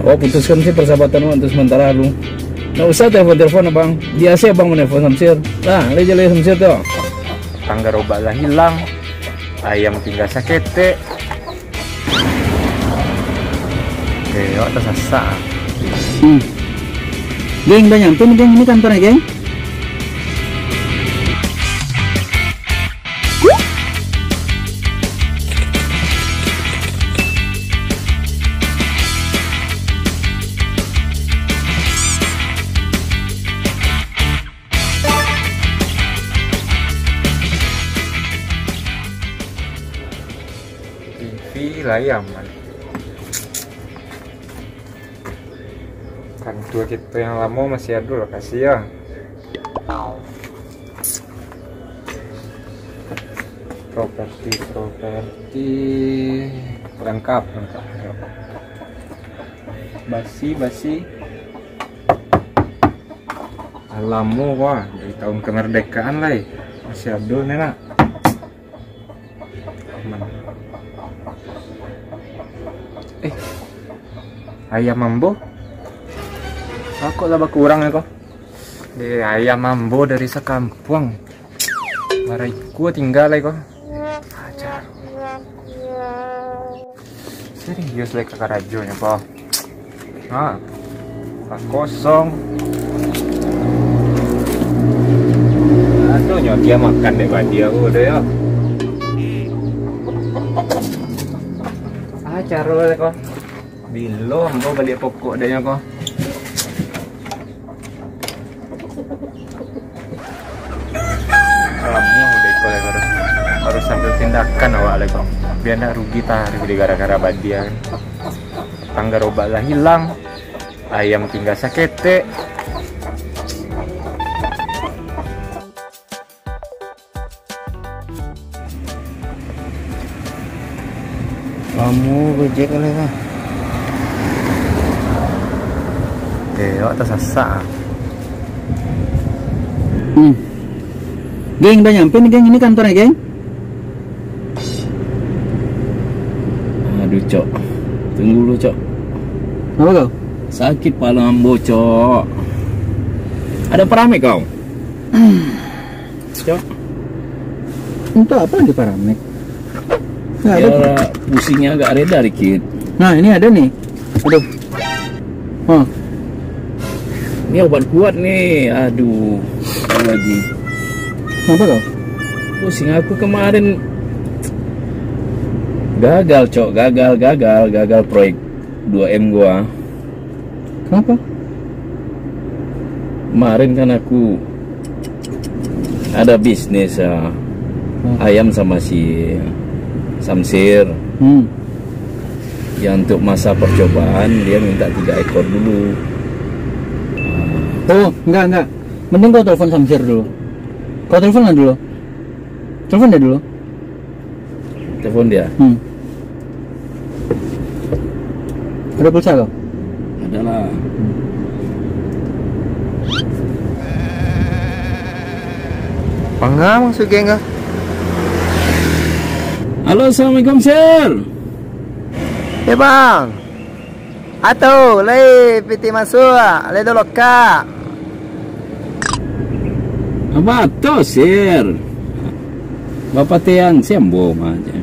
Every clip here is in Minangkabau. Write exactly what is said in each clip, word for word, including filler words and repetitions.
Awak putuskan se persahabatan awak untuk sementara dulu. Ndak usah telepon-telepon, Abang. Biaso Abang manelpon Samsir. Lah, lai jaleh Samsir tu. Tangga robak lah hilang. Ayam tinggal saketek. Eh, awak tasasak. Hmm. Geng, udah nyampe nih, geng. Ini kantornya, geng. T V lah aman. Kantua kito yang lamo masih ado lokasi, yo. Properti, properti. Lengkap, lengkap. Basi, basi. Ah, lamo, wah, dari tahun kemerdekaan lai. Masih ado ni, nak. Aman. Eh, ayam ambo. Kok lah bakurang ko? Eh, ayam ambo dari sakampuang. Bara ikua tingga lai ko. Ajar. Serius lai ka karajonyo ko. Ha. Ka kosong. Adonyo dia makan dek badia ko, dah, yo. Ah, caro ko. Bilo ambo baliak pokok dek nyo ko. Ramuah udah iko lai, baru, baru sambil tindakan awak lai ko. Bia ndak rugi tarih di gara-gara badia kan. Tangga robak lah hilang. Ayam tinggal saketek. Lamo Gojek lai lah. Eh, awak tasasak ah. Hmm. Geng, udah nyampe nih, geng. Ini kantornya, geng. Aduh, Cok. Tunggu dulu, Cok. Kenapa kau? Sakit pala ambo, Cok. Ada paramek kau? Cok. Untuk apa lagi paramek? Nggak ada. Biar pusingnya agak reda dikit. Nah, ini ada nih. Aduh. Hah. Ini obat kuat nih. Aduh. Apa lagi? Kenapa kau? Pusing aku kemarin. Gagal, Cok. Gagal, gagal, gagal proyek dua M gua. Kenapa? Kemarin kan aku ada bisnis, ah, Hmm. ayam sama si Samsir. Hmm. Ya, untuk masa percobaan, dia minta tiga ekor dulu. Oh, enggak, enggak. Mending kau telepon Samsir dulu. Kau telepon lah dulu. Telepon dia dulu. Telepon dia. Hmm. Ada pulsa kau? Ada lah. Panga maksud geng kah? Halo, assalamualaikum, Sir. Eh, Bang. Atau, lai pitih masuak, lai dolokak. Abato, Sir. Bapateh an, Sir, ambo mah, je.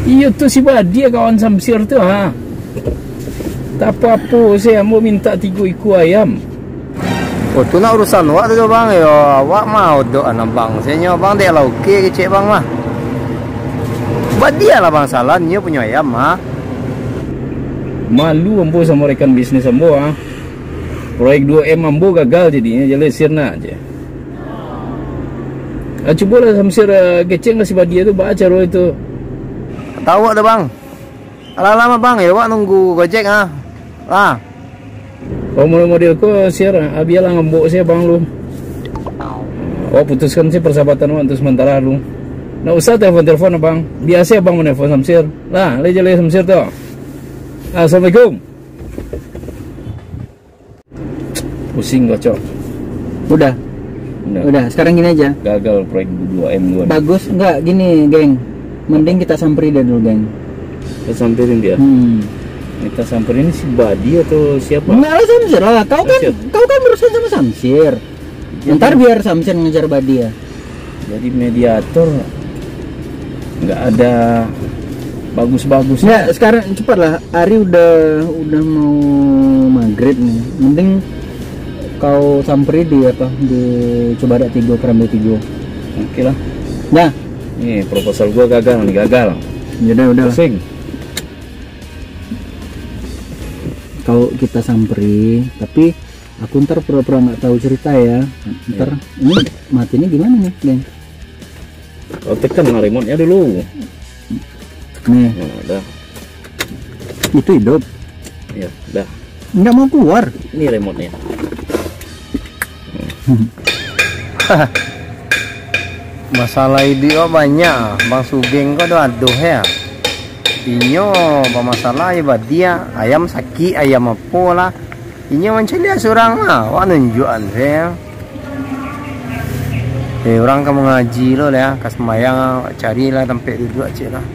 Iyo tu si Badia kawan Samsir tu, ha. Tak apo-apo, Sir, ambo minta tigo ikua ayam. Oh, tu nak urusan awak tu, Bang. Yo, awak mah odok anak Bang. Senyo Bang dek lah oke kecek Bang mah. Badia lah Bang salah, nyo punyo ayam, ha. Malu ambo samo rekan bisnis ambo, ha. Proyek dua M ambo gagal jadinyo, jaleh Sir nak je. Ah, cubolah Samsir, ah, kecek lah si Badia tu, baa caro itu. Tahu awak dah, Bang. Alah lamo, Bang, yo, awak nunggu Gojek, ah. Lah. Kalau model-model ko, Sir, ah, bialah ngambok se, Bang, lu. Awak putuskan se persahabatan awak untuk sementara lu. Ndak usah telepon-telepon, Abang. Biaso Abang menelpon Samsir. Lah, lai jaleh Samsir tu. Assalamualaikum. Pusing kau, Cok. Udah. Udah. Udah, sekarang gini aja. Gagal proyek dua M dua. Bagus, enggak, gini, geng. Mending kita samperin dia dulu, geng. Kita samperin dia. Hmm. Kita samperin ini si Badi atau siapa? Enggak lah, Samsir lah. Kau kan, Samsir. Kau kan berurusan sama Samsir. Jadi, ntar biar Samsir ngejar Badia. Jadi mediator nggak ada bagus-bagusnya. Nggak, sekarang cepatlah. Hari udah, udah mau maghrib nih. Mending kau samperi di apa, di Cobadak Tigo, Karambia Tigo. Oke lah. Dah. Nih, proposal gua gagal nih, gagal. Yaudah, udah lah. Pusing. Kalau kita samperi, tapi aku ntar pura-pura nggak tahu cerita ya. Ntar, iya, ini matinya gimana nih, Deng? Kau tekan lah remote-nya dulu. Nih. Nah, dah. Itu hidup. Ya, dah. Nggak mau keluar. Ini remote-nya. Masalah iduik ko banyak, Bang Sugeng ko doh adoh ya. Inyo bamasalah ibadia, ayam sakik, ayam apo lah. Inyo mancaliak surang lah, awak nunjuakan se. Eh, urang ka mangaji lo lah, ka sumbayang, carilah tampek duduak ciek lah.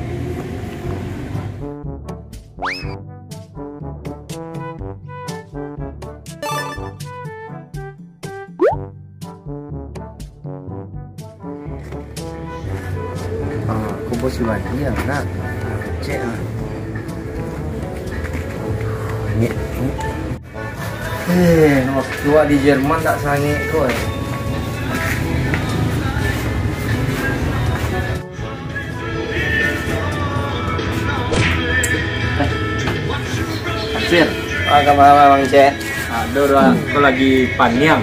Ah, aku bos lagi ya, nak. Cek ah. Ini. Eh, waktu awak di Jerman tak sangik ko, eh. Hansir. Ah, kama Mang Cek? Aduh, doh, aku lagi paniang.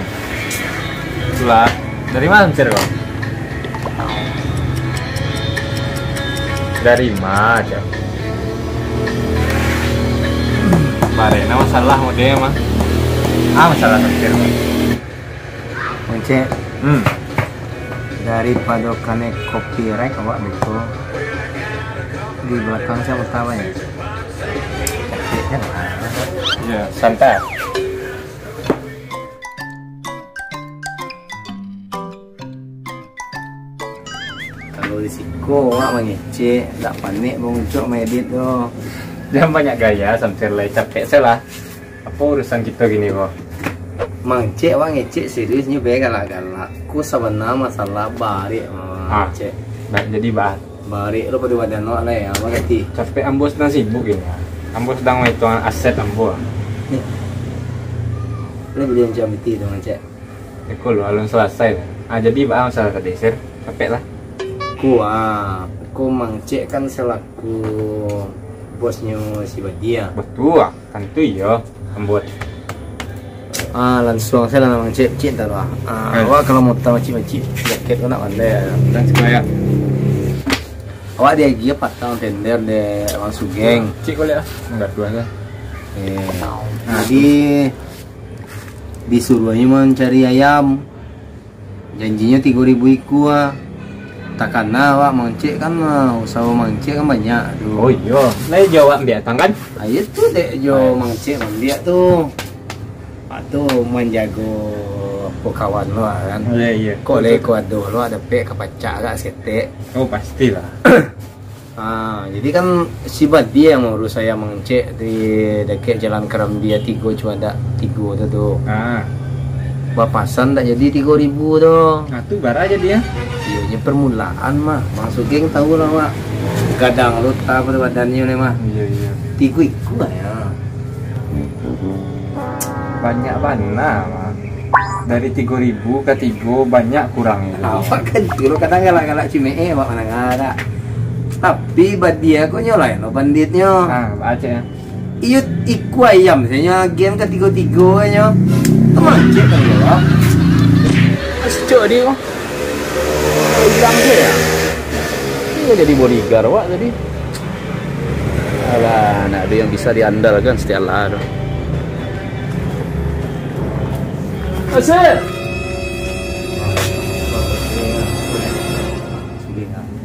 Itulah. Dari mana, Hansir, kau? Dari mana, Cek? Barek, nah, masalah model mah. Ah, masalah Hansir, kau. Mang Cek. Hmm. Daripado kanai copyright awak beko, di balakang saya utama ya. Capek kan? Ya, santai. Kalau di siko awak mangecek, dak panek Bang Ucok maedit tu. Jangan banyak gaya, Samsir lai, capek se lah. Apo urusan kito kini ko? Mang Cek, awak ngecek serius nyo, be galak-galak. Ko sabana masalah barek, Mang Cek. Nak jadi bah. Barek lo pado badan awak lai, apo kati? Capek, ambo sadang sibuk kini. Ambo sadang maitungan aset ambo. Lo bali macam itu tu, Mang Cek. Iko lo alun salasai. Ah, jadi baa masalah tadi, Sir? Capek lah. Ko, ah, ko Mang Cek kan selaku bosnyo si Badia. Batua. Tantu iyo, ambo. Ah, lansuang sajo lah, Mang Cek, Cek, entah lah. Ah, awak kalau mota macik-macik, jaket ko nak pandai. Dan siko yo. Awak diagiah patang tender dek Bang Sugeng. Cik ko liek lah, manggaduah lah. Eh, jadi disuruahnyo mancari ayam. Janjinyo tigo ribu ikua. Takana awak Mang Cek kan, ah, usaho Mang Cek kan banyak tu. Oh iyo, lai jo awak ambiak tang kan? Ah, iyo tu dek jo Mang Cek maambiak tu. Awak tu manjago apo kawan lo kan. Iyo, iyo. Kok lai ko ado lo dapek ka pacak agak saketek. Oh, pastilah. Ah, jadi kan si Badia yang maurus ayam Mang Cek di dakek Jalan Karambia Tigo, Cuadak Tigo tu, tu. Ah. Bapasan tak jadi tigo ribu tu. Nah, tu bara jadi ya? Iyo, nyo permulaan mah. Bang Sugeng tahu lah, Wak. Gadang lo ta pada badannyo ni mah. Iyo, iyo. Tigo ikua lah ya. Banyak bana mah. Dari tigo ribu ka tigo, banyak kurang itu. Awak kan dulu kadang galak-galak cimeeh, awak manangah tak. Tapi Badia ko nyo lain lo panditnyo. Ah, baca ya. Iyo, ikua ayam sajo nyo agiah ka tigo-tigo nyo. Kamancik kan yo, Wak. Cok dia. Hilang sajo. Iyo jadi bodyguard awak tadi. Alah, nak ado yang bisa diandalkan setiap lah tu. Asik.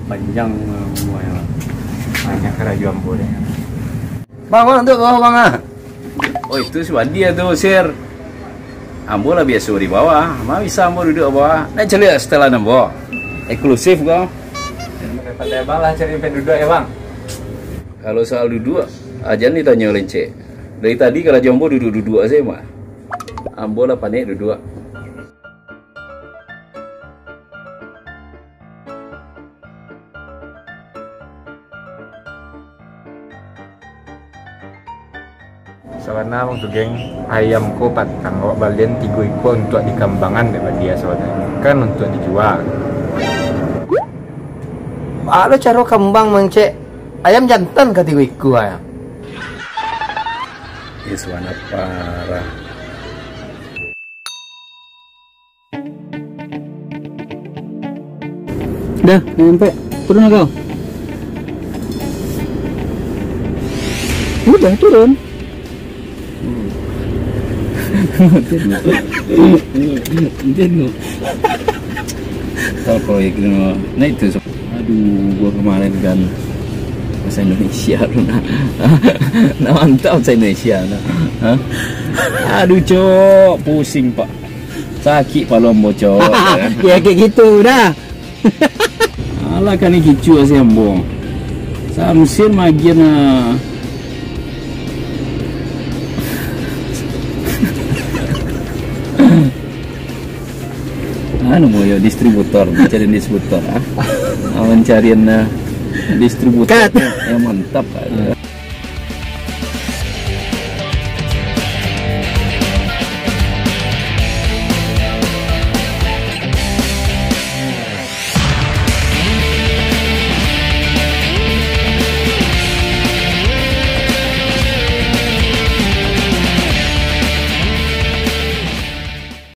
Panjang umua. Banyak karajo ambo deh. Bang, bang, tu bawah bang ah. Oh, itu si Badia tu, Sir. Ambo lah biaso di bawah. Ma bisa ambo duduak bawah? Nak caliak setelan ambo. Eksklusif ko. Daripada abang lah cari tempat duduk ya, Bang. Kalau soal duduk, Ajan ditanyo lencek. Dari tadi karajo ambo duduak-duduak sajo mah. Ambo lah panek duduak. Sabana bang tu geng, ayam ko patang awak balian tigo ikua untuak dikambangan dek badia sabananyo, kan untuak dijual. Baa lo caro kambang mangcek ayam jantan ka tigo ikua ayam? Ya sabana parah. Dah, dah sampai. Turun lah kau. Udah, turun. Tengok. Tau proyek ni, nah itu. Aduh, gua kemarin kan bahasa Indonesia tu nah. Nah, mantap bahasa Indonesia nah. Hah? Aduh, cok, pusing, Pak. Sakik palo ambo, cok. Ya, kayak gitu dah. Alah, kan ni kicu si ambo. Samsin magian ah. Anu boyo distributor, mencari distributor ah. Ah, mencarian ah, distributor Cut. Yang mantap ah.